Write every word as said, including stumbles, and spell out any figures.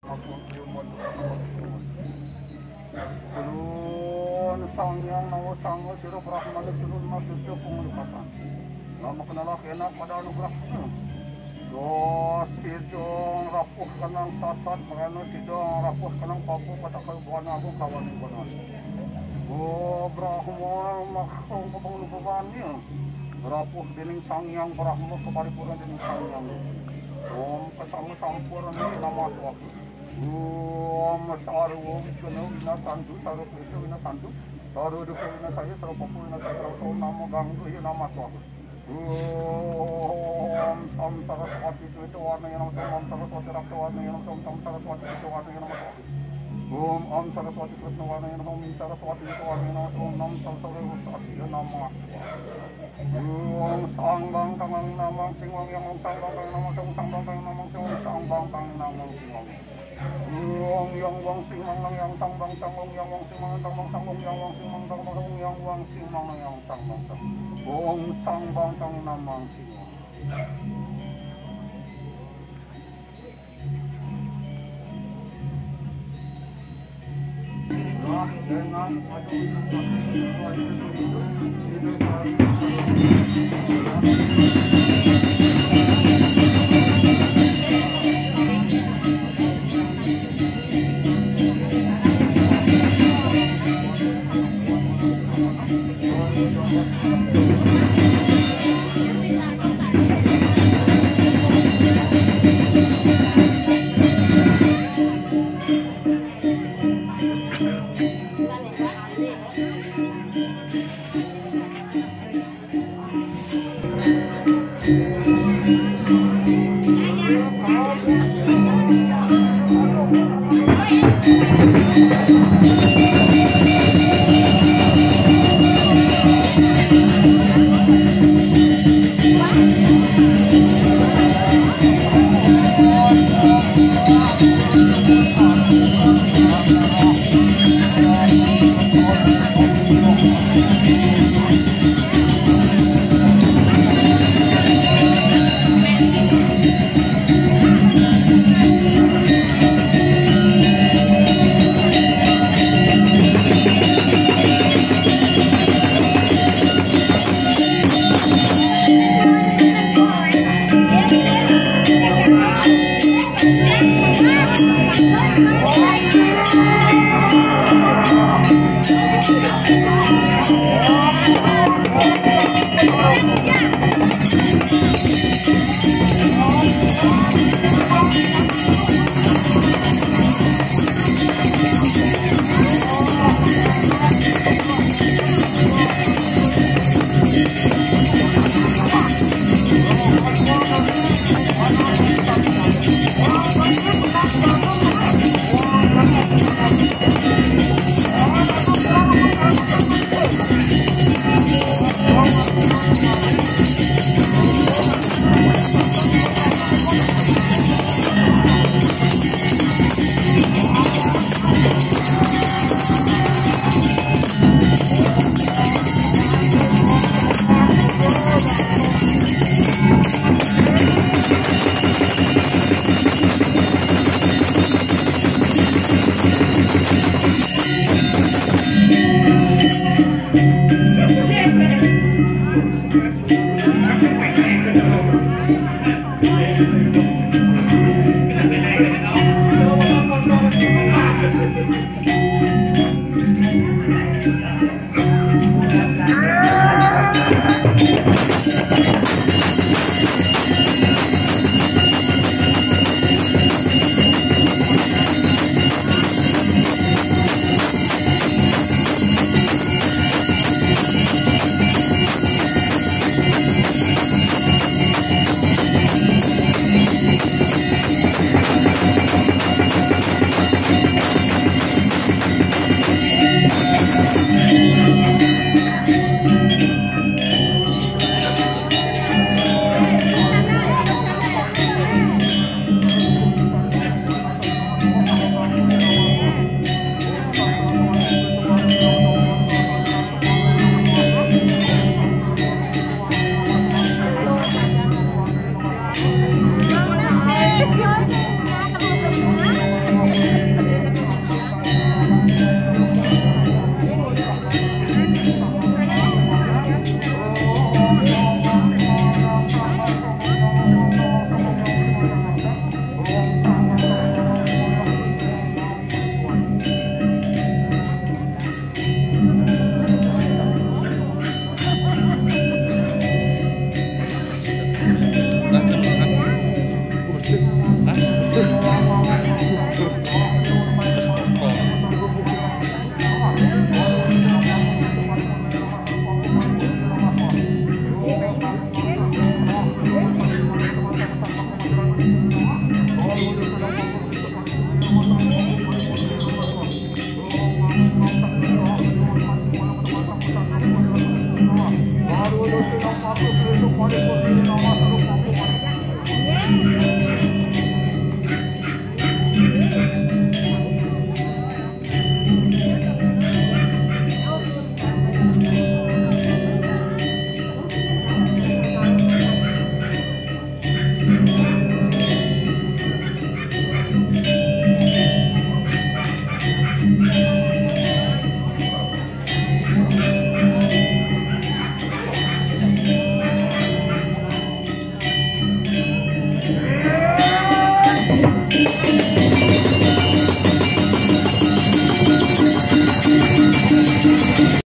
Ulun Sang Hyang Nawa Sangga, sira Brahmana, sira Mas Sudra Pangulipatan. Lama kenalak enak pada anugerah. Dos sidang rapuh kenang sasat, merana sidang rapuh kenang papu, pataka buana agung kawan lingkungan. Oh, Brahma, makhluk pepengulu bebannya. Rapuh dening Sang Hyang Brahma, keparipurna dening Sang Hyang. Om kesama sampurna nama swaha. Om sarwa wicana winasantu, sarwa klesa winasantu, sarwa duka winasaya, sarwa papa winasaya, sarwa nama gangga ya nama swaha. Om Sam Saraswati Sweta Warna Yanam Sam, Om Saraswati Rakta Warna Yanam Sam, Sam Saraswati Sweta Warna Yanam Sam. Om Om Saraswati Krishna Warna Yanam Sam, Om Saraswati Sweta Warna Yanam Sam, Om Nam Saraswati Yanam Sam. Wong Sang Bang Tangang Namang Sing Wang Yang Wong Sang Bang Tangang Namang Sing Wong Sang Bang Tangang Namang Sing Wong Sang Bang Tangang Namang Sing Wang Yang Wong Yang Wang Sing Mang Nang Yang Tang Bang Sang Wong Yang Wang Sing Mang Nang Tang Bang Sang Wong Yang Wang Sing Mang Tang Bang Sang Wong Yang Wang Sing Mang Nang Yang Tang Bang Sang Wong Sang Bang Tangang Namang Sing Wang.